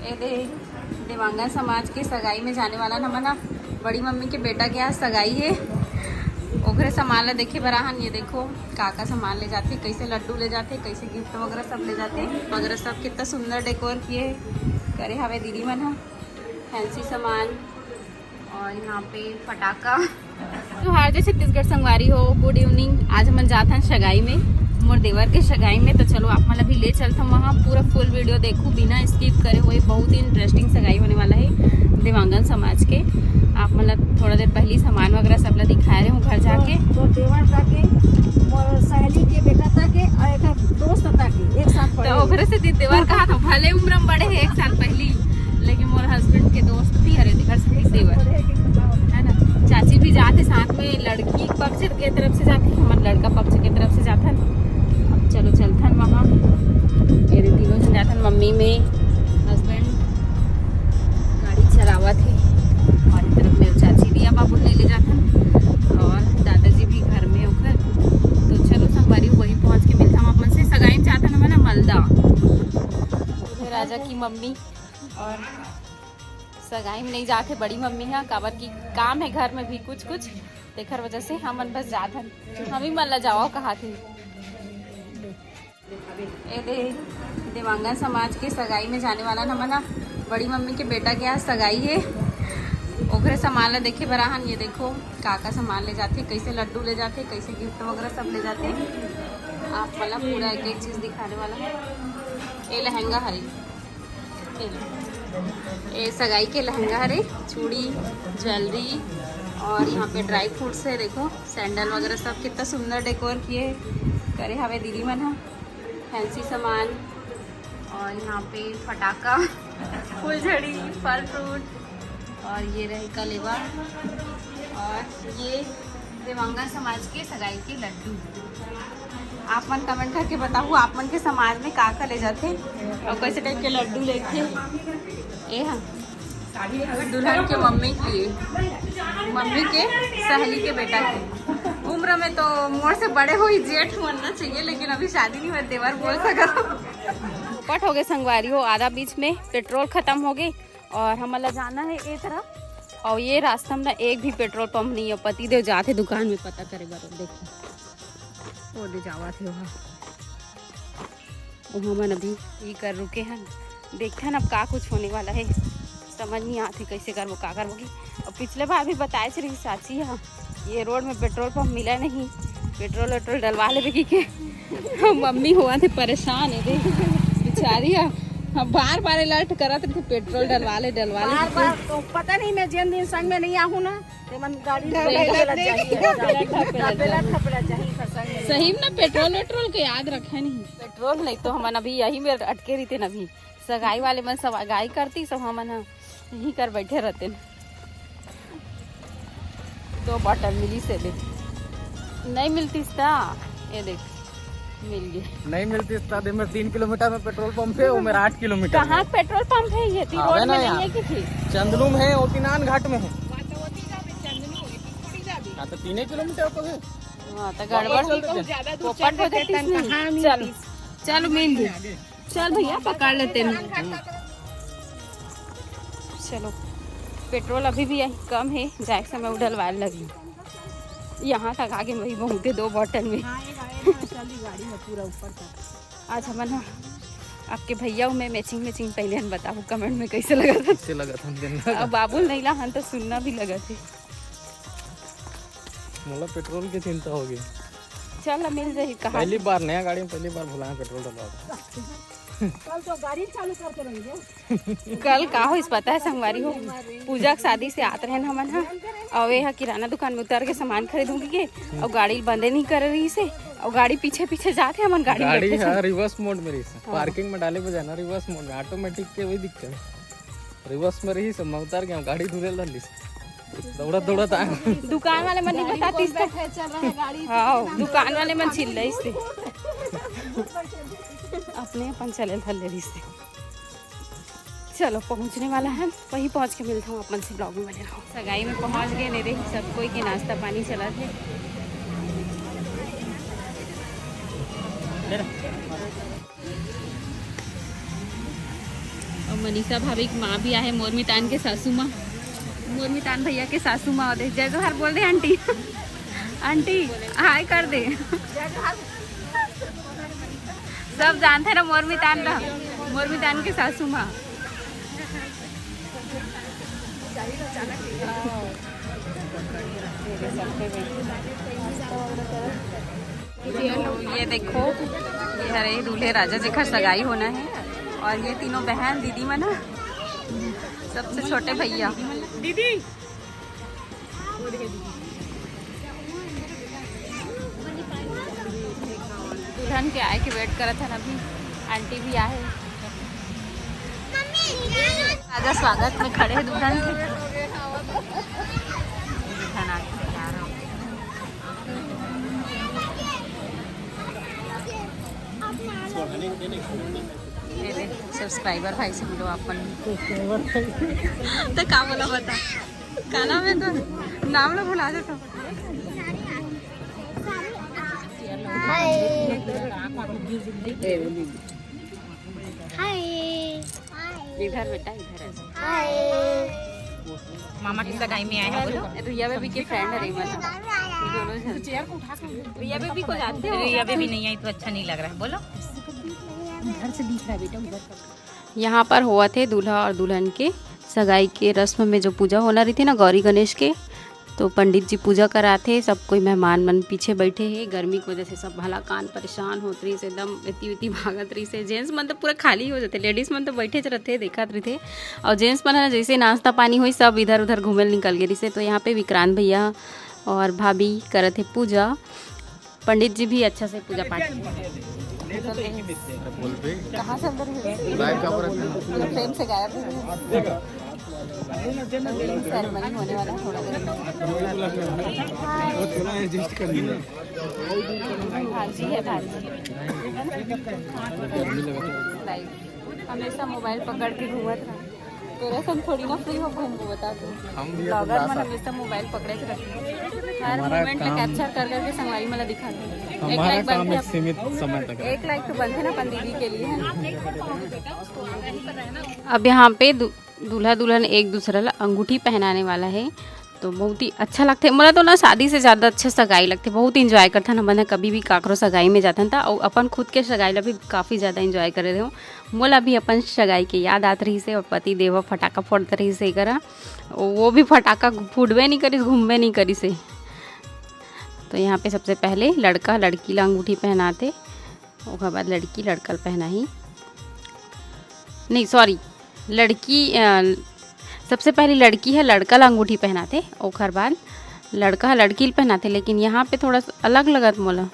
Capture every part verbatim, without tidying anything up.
ए दे, देवांगन समाज के सगाई में जाने वाला हमन ह। बड़ी मम्मी के बेटा के आज सगाई हे, ओकरे सामान ला देखे बर आहन। ये देखो, का का सामान ले जाथे, कैसे लड्डू ले जाथे, कैसे गिफ्ट वगैरह सब ले जाथे, वगैरह सब। कितना सुंदर डेकोर किए करे हवे दीदी मन ह, फैंसी सामान। और यहाँ पे फटाका। जोहार जय छत्तीसगढ़ संगवारी हो, गुड इवनिंग। आज हमन जात हन सगाई में, मोर देवर के सगाई में। तो चलो, आप मन ला भी ले चलत हन वहाँ, पूरा फुल वीडियो देखू बिना स्किप करे हुए। बहुत ही इंटरेस्टिंग सगाई होने वाला है देवांगन समाज के। आप मन ला थोड़ा देर पहले सामान वगैरह सब ला दिखाए रहे हूँ घर जाके। तो देवर ताके, मोर सहेली के बेटा ताके और एक दोस्त ताके एक साथ पढ़े तो हैं। ओकरे से दिन देवर कहा था, भले उम्र में बड़े हैं एक साल पहली, लेकिन मोर हस्बैंड के दोस्त भी हरे, देवर से भी देवर, है ना। चाची भी जाते साथ में, लड़की पक्ष के तरफ से जाते, हमन लड़का पक्ष के तरफ से जाथन। अब चलो चलथन वहाँ, ये दे तीनों जन जाथन, मम्मी में हस्बैंड गाड़ी चलावत हे और एक तरफ में चाची दिया बाबू ले ले जाथन और दादाजी भी घर में ओकर। तो चलो संगवारी, वही पहुँच के मिलता हम अपन से। सगाई में जाथन हमन ह मलदा, दूल्हे राजा की मम्मी, और सगाई में नहीं जाथे बड़ी मम्मी ह, काबर की काम है घर में भी कुछ कुछ, तेखर वजह से हमन बस जाथन। हम ही मन ला जाओ कहा थे। ए दे, देवांगन समाज के सगाई में जाने वाला हमन ह। बड़ी मम्मी के बेटा के आज सगाई हे, ओकरे सामान ला देखे बर आहन। ये देखो, का का सामान ले जाथे, कैसे लड्डू ले जाथे, कैसे गिफ्ट वगैरह सब ले जाथे। आप मन ला पूरा एक एक चीज दिखाने वाला है। ये लहंगा हरे, ये सगाई के लहंगा हरे, चूड़ी, ज्वेलरी और यहाँ पे ड्राई फ्रूट्स है। देखो, सैंडल वगैरह सब कितना सुंदर डेकोर किए करे हवे दीदी मन ह। फैंसी सामान और यहाँ पे फटाका, फुलझड़ी, फल फ्रूट और ये रहे कलेवा और ये देवांगन समाज के सगाई के लड्डू। आप मन कमेंट करके बताओ, आप मन के समाज में का का ले जाथे और कैसे टाइप के लड्डू लेथे। ए हा दुल्हन के मम्मी के लिए, मम्मी के सहेली के बेटा के। उम्र में तो मोर से बड़े हो ही जेठ मनना चाहिए, लेकिन अभी शादी नहीं हुआ, देवर बोल सकत हो। पट हो गए संगवारी हो, आधा बीच में पेट्रोल खत्म हो गए और हमन ला जाना है ए तरफ। और ये रास्ता में ना एक भी पेट्रोल पंप नहीं है। पति देव जाथे दुकान में पता करे बर, देखो वो दे जावा थे वहाँ। वो हमन अभी ई कर रुके हन, देखथन अब का कुछ होने वाला है, समझ नहीं आते कैसे करबो का करबो की। और पिछले बार भी बताए रही चाची ह, ये रोड में पेट्रोल पंप मिला नहीं, पेट्रोल वेट्रोल डलवा लेबे की के। हम मम्मी हुआ थे परेशान है दे बेचारी ह, हम बार बार अलर्ट करत रहे पेट्रोल डलवा ले, डलवा ले बार करके। बार तो पता नहीं, मैं जिन दिन संग में नहीं आहूँ ना, ते मन गाड़ी ढकेलत ढकेलत जाही, नहीं। ढकेलत ढकेलत जाही। सही में ना पेट्रोल वेट्रोल के याद रखे नहीं। पेट्रोल नहीं तो हमन अभी यही में अटके रहिते न, अभी सगाई वाले मन सगाई करती सब हमन ह यहीं कर बैठे रहते न। दो बॉटल मिली से देख, नहीं मिलती ता ये देख मिल गए। नहीं मिलती ता दे, मेरे तीन किलोमीटर में पेट्रोल पंप है, वो मेरा आठ किलोमीटर कहाँ में। पेट्रोल पंप है ये? हाँ, तीरोड है ना में यहाँ। नहीं है कि थी? चंदलू में है, ओतीनान घाट में है। हाँ, तो तीन ही किलोमीटर तो है। हाँ, तो गड़बड़। चल देते हैं। ज्यादा दूर पोपट चल देते हैं, कहाँ मिलती? चल, चल मिल गई। चल भैया, पकड़ लेते हैं। चलो, पेट्रोल अभी भी यहीं कम है, जाए के समय उडलवाए लगी। यहाँ तक आगे वही बहुत है, दो बॉटल में। हाँ, ये गाड़ी, हाँ, चल रही गाड़ी में पूरा ऊपर तक। आज हमन ह आपके भैया में मैचिंग मैचिंग पहले हन, बताओ कमेंट में कैसे लगत है। कैसे लगत हन तेन ला? अब बाबुल नहीं ला हन तो सुन्ना भी लगत है। मोला पेट्रोल के चिंता हो गई। चल ना, मिल जाही कहाँ? पहली बार नया गाड़ी में, पहली बार भुलाया पेट्रोल डलवा। कल तो गाड़ी चालू करके रहेंगे। कल का होइस पता है संगवारी हो, पूजा के शादी से आत रहन हमन ह, अउ ये ह किराना दुकान में उतर के सामान खरीदूंगी के, अउ गाड़ी बंदे नहीं कर रही से, अउ गाड़ी पीछे पीछे जाते हमन गाड़ी में गाड़ी बैठे ह से। रिवर्स मोड में रही से, हाँ। पार्किंग में डाले बजाना रिवर्स मोड में, ऑटोमेटिक के वही दिक्कत है। रिवर्स में रही से, मैं उतर गया, गाड़ी धुरे ला ली से। दौड़त दौड़त आ। दुकान वाले मन नहीं बतातीस तो। बैठे चल रहा है गाड़ी। हाँ, दुकान वाले मन चिल्लाइस थे। अपने अपन चले धर ले रही से। चलो, पहुँचने वाला है, वहीं पहुँच के मिलता हूँ अपन से, ब्लॉग में बने रहो। सगाई में पहुँच गए, नहीं रही सब कोई के नाश्ता पानी चला थे। अउ मनीषा भाभी के माँ भी आहे, मोर मितान के सासू माँ, मोर मितान भैया के सासू माँ होते। जय जोहार बोल दे आंटी। आंटी, हाय कर दे। सब जानते ना मोर मितान ला, मोर मितान के सासू माँ। तो ये देखो, ये हरे दूल्हे राजा जेकर सगाई होना है, और ये तीनों बहन दीदी मन ह, सबसे छोटे भैया। दीदी, दुल्हन के आए के वेट करत हन अभी। आंटी भी आहे। राजा स्वागत में खड़े हैं दुल्हन के। दुल्हन आके तैयार हो। ये दे, सब्सक्राइबर भाई से मिलो अपन। तो का बोला बता, का नाम है तो? नाम ला भुला जाता। हाय। हाय। इधर बेटा, इधर आ जा। हाय। मामा की सगाई में आए हैं, बोलो। रिया बेबी की फ्रेंड है, रिया। दोनों जन। रिया बेबी को जानते हो? रिया बेबी नहीं आई तो अच्छा नहीं लग रहा है, बोलो। घर से दिख रहा है बेटा, उधर का। यहाँ पर होवत हे दूल्हा और दुल्हन के सगाई के रस्म में जो पूजा होना रहिथे ना गौरी गणेश के, तो पंडित जी पूजा कराथे। सब कोई मेहमान मन पीछे बैठे हे, गर्मी की वजह से सब हलाकान परेशान होत रहिस, एकदम एती ओती भागत रहिस हे। जेंट्स मन तो पूरा खाली हो जाथे, लेडीज मन तो बैठे च रहिथे, देखत रहिथे। और जेंट्स मन ह जैसे नाश्ता पानी होई, सब इधर उधर घूमे ल निकल गे रहिस हे। तो यहाँ पे विक्रांत भैया और भाभी करत हे पूजा। पंडित जी भी अच्छा से पूजा पाठ। कहाँ से अंदर है? प्रेम से गायब है। सेरेमनी होने वाला है थोड़ा देर में। भांजी है, भांजी। हमेशा मोबाइल पकड़ के घूमत रहा। तोरा सन थोड़ी ना फ्री हो घूमबो, बता तू। हम भी अपन ब्लॉगर मन हमेशा मोबाइल पकड़े के रखथे, हर मोमेंट ला कैप्चर कर करके संगवारी मन ला दिखाथे। एक लाइक बनथे, एक सीमित समय तक। एक लाइक तो बनथे ना अपन दीदी के लिए। अब यहाँ पे दू-, दूल्हा दुल्हन एक दूसरा ला अंगूठी पहनाने वाला है, तो बहुत ही अच्छा लगथे। मोला तो ना शादी से ज़्यादा अच्छा सगाई लगथे, बहुत इंजॉय करथन हमन ह। कभी भी काकरो सगाई में जाथन त, अउ अपन खुद के सगाई ला भी काफ़ी ज़्यादा इंजॉय करे रहे। मोला भी अपन सगाई के याद आत रहिस हे, और पति देव फटाका फोड़त रहिस हे करा, वो भी फटाका फूटबे नहीं करिस, घूमबे नहीं करिस हे। तो यहाँ पे सबसे पहले लड़का लड़की ला अंगूठी पहनाथे, ओकर बाद लड़की लड़का ला पहनाही, नहीं सॉरी, लड़की अ, सबसे पहले लड़की ह लड़का ला अंगूठी पहनाथे, ओकर बाद लड़का ह लड़की ला पहनाथे। लेकिन यहाँ पे थोड़ा सा अलग लगत मोला,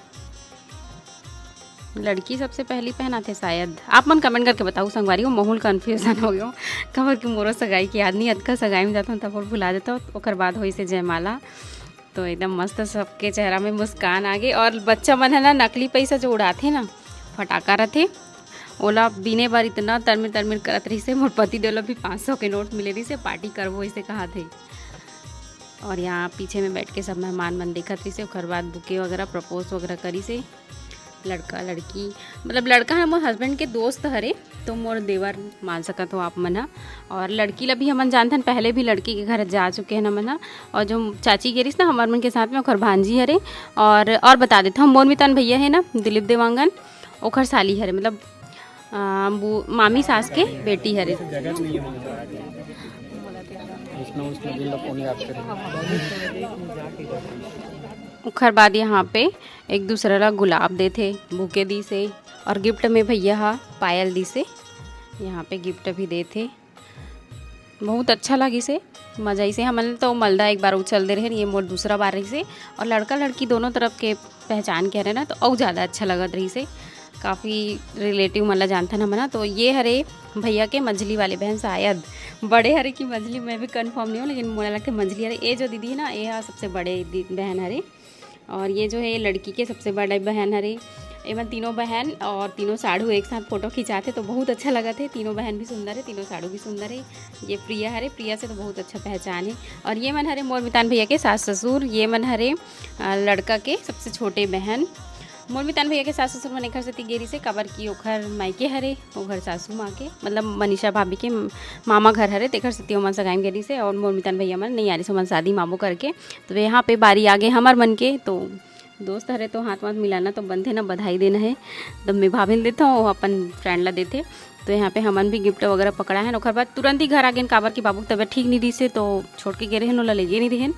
लड़की सबसे पहली पहनाथे शायद। आप मन कमेंट करके बताओ संगवारी हो, महूँ ल कन्फ्यूजन हो गयो, काबर कि मोरो सगाई के याद नहीं, अतका सगाई में जाता हूँ तब और भुला जाता हूँ। ओकर बाद होइस हे जयमाला, तो एकदम मस्त सबके चेहरा में मुस्कान आ गे। और बच्चा मन है ना, नकली पैसा जो उड़ाथे ना, फटाका रथे, ओला बीने बर इतना तरमिर तरमिर करत रहिस हे। मोर पति देव ला भी पाँच सौ के नोट मिले रहिस हे, पार्टी करबो इसे कहा थे। और यहाँ पीछे में बैठ के सब मेहमान मन देखत रहिस हे, ओकर बाद बुके वगैरह प्रपोज वगैरह करिस हे। लड़का लड़की, मतलब लड़का ह मोर हस्बैंड के दोस्त हरे, तो मोर देवर मान सकत हो आप मन ह। और लड़की ला भी हमन जानथन, पहले भी लड़की के घर जा चुके हैं हमन ह। और जो चाची गे रहिस ना हमर मन के साथ में, ओकर भांजी हरे। और, और बता देत हूँ, मोर मितान भैया है ना दिलीप देवांगन, ओकर साली हरे, मतलब अ, बू-, मामी सास के बेटी हरे। उसने, उसने दिल ला कौन याद करे? ओखर बाद यहाँ पे एक दूसरा ला गुलाब देथे, बुके दिस हे, और गिफ्ट में भैया हा पायल दिस हे। यहाँ पे गिफ्ट भी देथे, बहुत अच्छा लगिस हे, मजा आइस हे। हमन तो मलदा एक बार उछल दे रहे, ये मोर दूसरा बार रहिस हे। और लड़का लड़की दोनों तरफ के पहचान के हरे ना, तो अउ ज़्यादा अच्छा लगत रहिस हे। काफ़ी रिलेटिव मन ला जानथन हमन ह। तो ये हरे भैया के मझली वाले बहन, शायद बड़े हरे कि मझली, मैं भी कन्फर्म नहीं हूँ, लेकिन मोला लगथे मझली हरे। ये जो दीदी है ना, ये हा सबसे बड़े दी-, बहन हरे। और ये जो है, ये लड़की के सबसे बड़े बहन हरे। एमन तीनों बहन और तीनों साढ़ू एक साथ फोटो खिंचाथे, तो बहुत अच्छा लगत हे। तीनों बहन भी सुंदर है, तीनों साढ़ू भी सुंदर है। ये प्रिया हरे, प्रिया से तो बहुत अच्छा पहचान है। और ये मन हरे मोर मितान भैया के सास ससुर, ये मन हरे, अ, लड़का के सबसे छोटे बहन। मोर मितान भैया के सास ससुर मन एखर सेती गे रिहिसे, काबर कि ओखर मायके हरे, ओखर सासू माँ के, मतलब मनीषा भाभी के मामा घर हरे, तेखर सेती ओमन सगाई म गे रिहिसे। और मोर मितान भैया मन नइ आ रिहिसे, ओमन शादी माबो करके। तो यहाँ पे बारी आगे हमर मन के, तो दोस्त हरे तो हाथ वाथ मिलाना तो बनथे ना, बधाई देना हे। तो मैं भाभी ल देथों, वो अपन फ्रेंड ला देथे। तो यहाँ पे हमन भी गिफ्ट वगैरह पकड़ा है। ओकर बाद तुरंत ही घर आ गेन, काबर कि बाबू के तबीयत ठीक नहीं रहिसे, तो छोड़ के गे रहेन, ओला लेगे नहीं रहेन।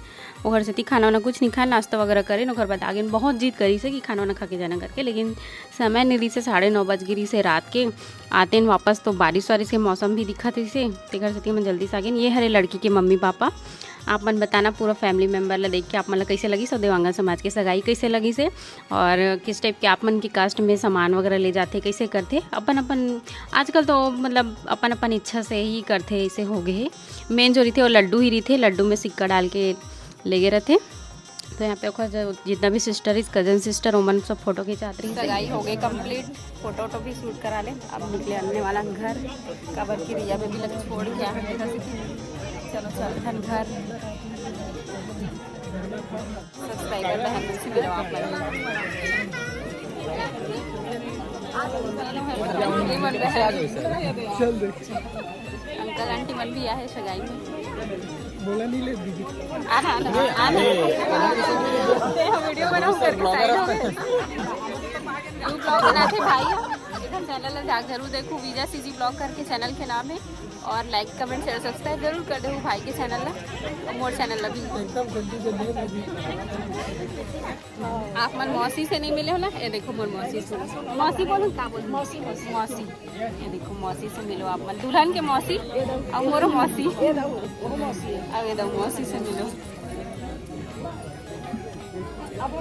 ओकर सेती खाना वाना कुछ नहीं खाए, नाश्ता वगैरह करेन। ओकर बाद आ गेन, बहुत जिद करिसे कि खाना वाना खा के जाना करके, लेकिन समय नहीं रहिसे, साढ़े नौ बज गे रहिसे रात के। आतेन वापस तो बारिश वारिश के मौसम भी दिखत रहिसे, तेकर सेती हमन जल्दी से आ गेन। ये हरे लड़की के मम्मी पापा, आप मन बताना पूरा फैमिली मेम्बर ला देख के आप मन ला कैसे लगिस और देवांगन समाज के सगाई कैसे लगिसे, और किस टाइप के आप मन के कास्ट में सामान वगैरह ले जाथे, कैसे करथे अपन अपन। आजकल तो मतलब अपन अपन इच्छा से ही करथे, ऐसे हो गए हे। मेन जो रहिथे वो लड्डू ही रहिथे, लड्डू में सिक्का डाल के लेगे रहथे। तो यहाँ पे ओकर जो जितना भी सिस्टर इज, कजन सिस्टर, ओमन सब फोटो खिंचात रहिथे। सगाई हो गई कंप्लीट, फोटो वोटो भी शूट करा ले। अब निकले आने वाला घर, काबर कि रिया बेबी लग छोड़ के आ। चलो चलथन घर। सब्सक्राइबर बहन से मिलो आप मन। अंकल आंटी मन भी आहे सगाई में। बोला नहीं ले दीदी। आना, आना, आना। ते हम वीडियो बनाऊं करके साइड हो गए। न्यू ब्लॉग बनाथे भाई। एकर चैनल ला जाके जरूर देखो, वीजा सीजी ब्लॉग करके चैनल के नाम है। और लाइक, कमेंट, शेयर, सब्सक्राइब जरूर कर देहू भाई के चैनल ला और मोर चैनल ला भी। एकदम जल्दी जल्दी। आप मन मौसी से नहीं मिले हो ना? ये देखो मोर मौसी से। मौसी बोलो, का बोलो? मौसी, मौसी। मौसी। ये देखो मौसी से मिलो आप मन, दुल्हन के मौसी और मोरो मौसी। ये दो, वो मौसी है। अब ये दो मौसी से मिलो।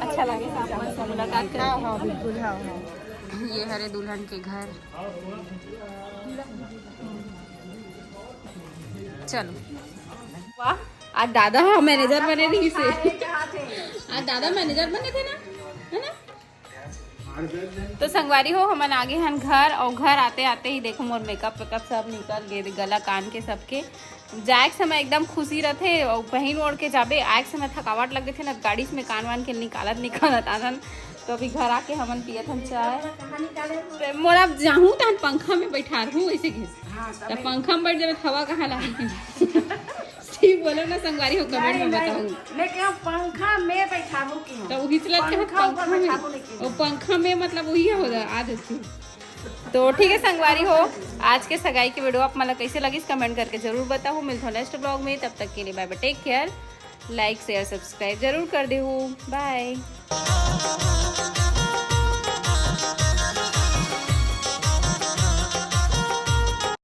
अच्छा लगे आप मन से मुलाकात करके। हाँ, हाँ, बिल्कुल, हाँ, हाँ। ये हरे दुल्हन के घर। चलो। वाह, आज दादा ह मैनेजर बने रहिसे। आज दादा मैनेजर बने थे ना, है ना? तो संगवारी हो, हमन आगे हन घर, और घर आते आते ही देखो मोर मेकअप वेकअप सब निकल गे, गला कान के सबके। जाए के समय एकदम खुशी रहथे, और पहिन ओढ़ के जाबे, आए के समय थकावट लग थे ना, गाड़ी से में कान वान के निकालत निकालत आनन। तो अभी घर आके हमन पियत हन चाय। मोर अब जाहूँ तहन पंखा में बैठा रहूँ ऐसे घिस। हाँ, त पंखा में बैठ जाबे, हवा कहाँ लागी? ठीक बोलो ना संगवारी हो, कमेंट में बताओ। लेकिन हम पंखा में बैठाबो की हम। तो वही से लगता है पंखा ऊपर पंखा में। बैठाबो नहीं की। वो पंखा में मतलब वही हो जा, आ जाती। तो ठीक है संगवारी हो, आज के सगाई की वीडियो आप मन ला कैसे लगिस, कमेंट करके जरूर बताओ। मिलथो नेक्स्ट ब्लॉग में, तब तक के लिए बाय बाय, टेक केयर, लाइक शेयर सब्सक्राइब जरूर कर देहू, बाय।